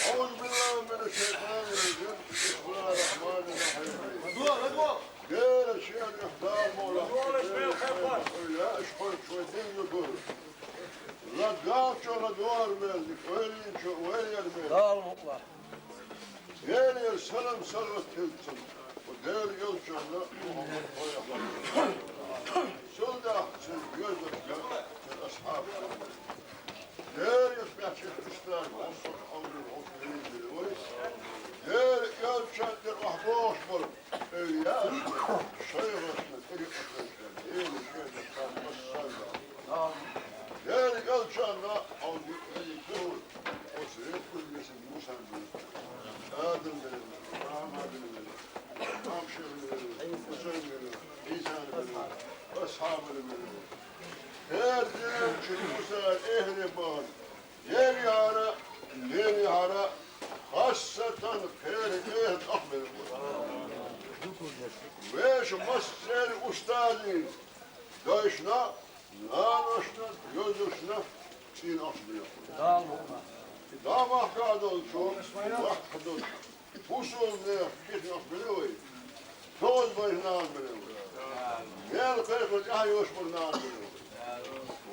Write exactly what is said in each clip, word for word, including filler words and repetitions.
أعوذ بالله من الشيطان الرجيم. بسم الله الرحمن الرحيم. Дела шен юхь Дала мула. Дела шен юхь Дала мула. ЛадоьгӀча ладогӀар мел, вайча вайъяр мел. Дала мукъ лахь. Делера салам-салават хилда цунна, Дела элчанна Мухьаммад пайхамарна. Цул тӀехьа цуьнан доьзалшкара, цуьнан асхьабашкара. Дера юхабаьхкача ислам, хӀокху хьалхара хьо хилийта вай. Дера элчанна тӀера охьабогӀуш болу эвлияашна, шайхашна, тӀарикъатхошна, Дела шен юхь Дала массарна. Дера элчанна хьо виъ везий туьхур, оцу векал весиг Мусан вуьйцу. Адам вуьйцу, Ахьмад вуьйцу, Амшин вуьйцу, Хьусайн вуьйцу, Ӏийсан вуьйцу, асхьабаш вуьйцу. ХӀара Цара эхьаре бахар, дерригара, ненигара, хастатан кхеран эхь тӀехбелла. Вешан массеран устазийн дайшна, наношна, йозашна цӀийна ахча бехур. Дала мукъ лахь. Дала махкахь долчо ваккха долчо. Бусулба нехан кхетамах белла вай. Тоьазбанаш нах белла вай. Мел кхайкхар тӀаьхьа йолуш болу нах белла вай.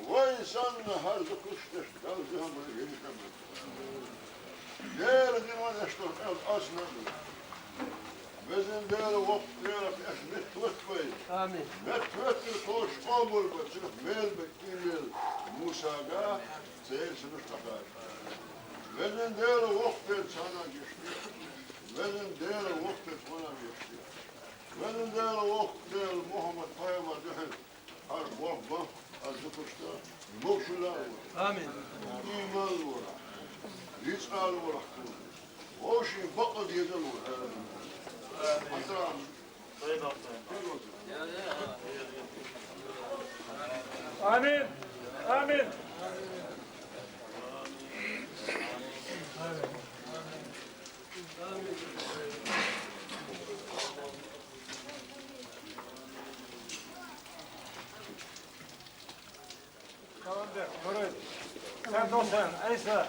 Вай санна хӀара зуькхуш дерш Далла зехьа бара, гӀиртина бара. Дера диманаш тоху аьлла ас ма а ду. Везан Дела, воккха Дела, ас меттахӀотту вай. Амин. МеттахӀоттур кхочуш къомал бан, цуьнах мел бан, и мел Мусага, церан синаш тӀакхача. Везан Дела, воккха Дела, царна гечде. Везан Дела, воккха Дела, тхуна гечде. Везан Дела, воккха Дела, Мухьаммад пайхамар дуьхьал хӀара болх бан, ас зуькхуш дан, могушалла а лора. Амин. Ийман а лора. Рицкъа а лора. Вовшийн бакъ а деза а лора. Амин. Амин. Амин. Салам бек, Нурай. Сан досан, Айса,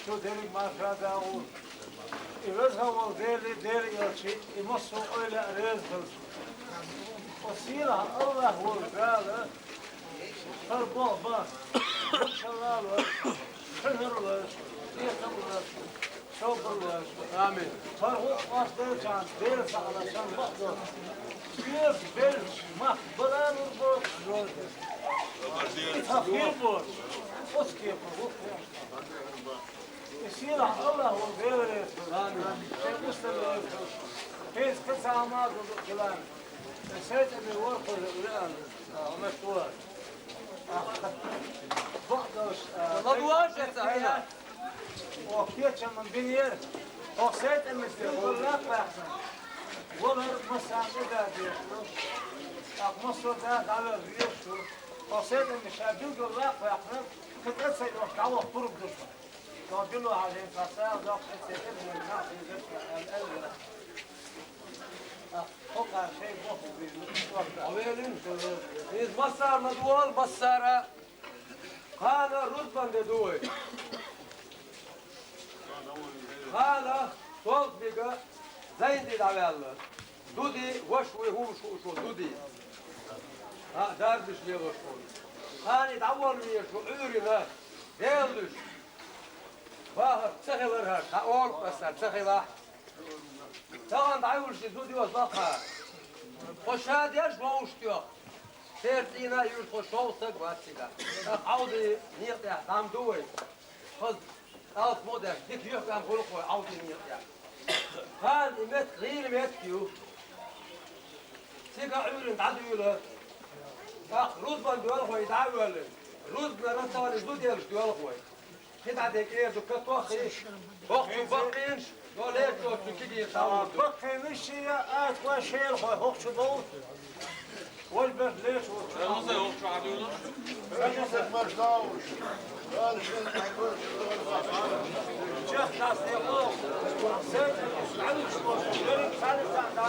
шу дерриг марша дагӀур. И веза волу Дела, Дела элча, и массо а ойла а реза хилча. Оцу сийлахь АллахӀ волу Дала, хӀара болх бан, маршалла а лойла, хьуьнар а лойла, тӀекхам а лойла. Собар лойла. Амин. ХӀара гӀуллакх къоастадайчарна Дела схьахьалха шен бакъдолуш. Соьца беллачу мах бара а лур боцуш лойла. И тхан хир боцуш. Оцу кепара гӀуллакх. И сийлахь АллахӀ волу Дела реза хуьлда. Амин. Шен къуьйсуш а реза хуьлда. ХӀинца кхин цхьа хӀума а ду хиларна. Сайн цӀе ме ворхӀ кхуза веана. Амма шу. Бакъдолуш, а, ладугӀаш эца хьайна. Оха кечам бинера, оха сайтӀамис билггал лакхваьккхина. Валар массарна тӀе да дезаш ду. ТӀаккха массо а да дӀавер везаш ду. Оха сайтӀамис ша билггал лакхваьккхина, кхин тӀе ца йохуш дӀаваха пурба ду шу. Ша било хьажийна, ша сагӀа доккху, тӀе ца йохуш, нах дезаш ду, аьлла, аьлла. ТӀаккха хӀокхара шайн боху веза, Ӏовелина. Иза массарна ма ду вала, массара. Кхана рузбан де ду вай. Кхана Солтбига Зайнди дӀаваьлла. Дуди, ваша вуй хӀума шу, шу Дуди. А, дарбиш лелош ву. Кхана и дӀаволла веза шу Ӏуьйрина, Дела дуьш. Бахар ца хилар хӀара, хьан олу аса ца хилахь. Тахана дӀайолуш иза зуда йоцу баккха. Тхо ша деш вовшах тӀехь. Церан цӀийнан а юьйш тхо шовзткъа стаг вац цигахь. ТӀаккха Ӏовди некъа тӀехь дӀа ма ду вай. Хаза алсамо а деш, дика юьхькӀам хуьлу-кх вай Ӏовди некъа тӀехь. Кхана и меттиг гӀийла меттиг ю. Цига Ӏуьйрина дӀадуьйла. ТӀаккха рузбан доьлху вай дӀа а воьллина. Рузбанара тахана зуда елча доьлху вай. Кхин дӀа дерг эр ду катоххий, хӀокху чу баккхийнаш, но лечо цу кигера дӀа а вур ду. Баккхийнаш шен а, атта вай шелахой хӀокху чу бовлу. Вай бер лечо цу. Чехкас дехо. Сен, дӀалуш, дерриг хьалица дӀа.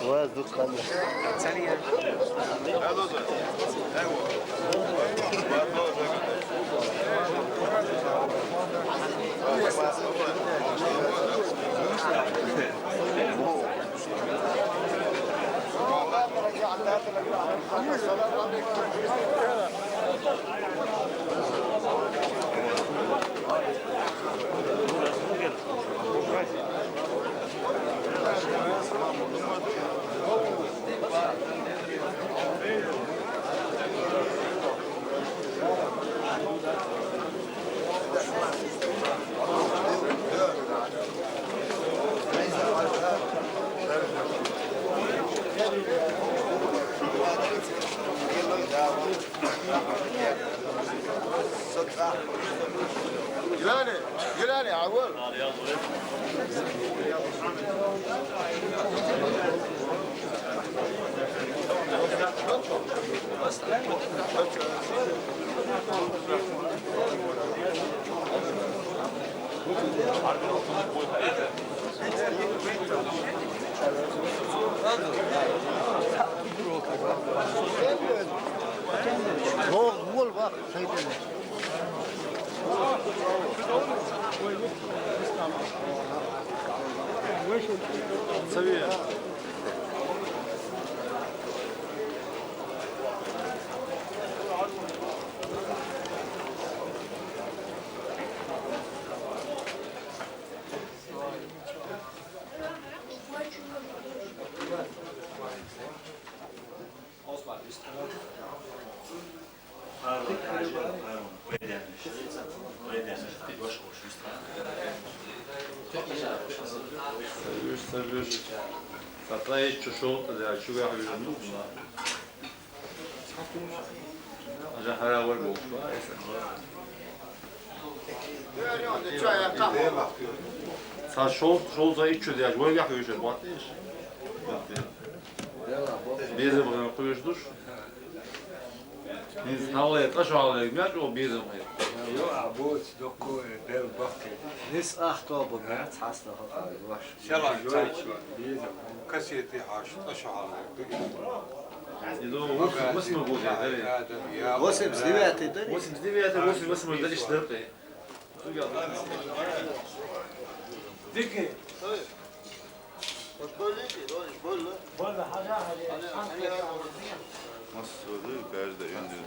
Воздух, конечно. جلالي، جلالي، عوض. Doğru, bak, şeyden. Seviye. Сатра иччу шолтӀа, чугахь вижу нух. Ажа хара вар болчу. Ца шол, шол за иччу деш, вайгахь вижу, батиш. Безам гӀан кхуьйсуш душ. Иза хьалле, тӀа шо хьалле, мел чӀогӀа безам хир. Йо, а боц, доккхо, э, бел баккхи. Нис ах тоба мех цхьаста хакъа, ваш. Шала цайчу, безам. Кассети хьаш, тӀа шо хьалле, дуги. Изо восемь восемь год, да, да, да, я. Восемьдесят девятый, да? Восемьдесят девятый, восемь восемь, да, иш дерпе. Дикий. Массовый каждый önde.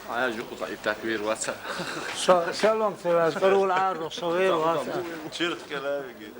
Ая жукъу тӀаиб таквир ваца. Ша-, шалом, цевяз, къарул гӀарру, шагӀир ваца. Чирх калавиги.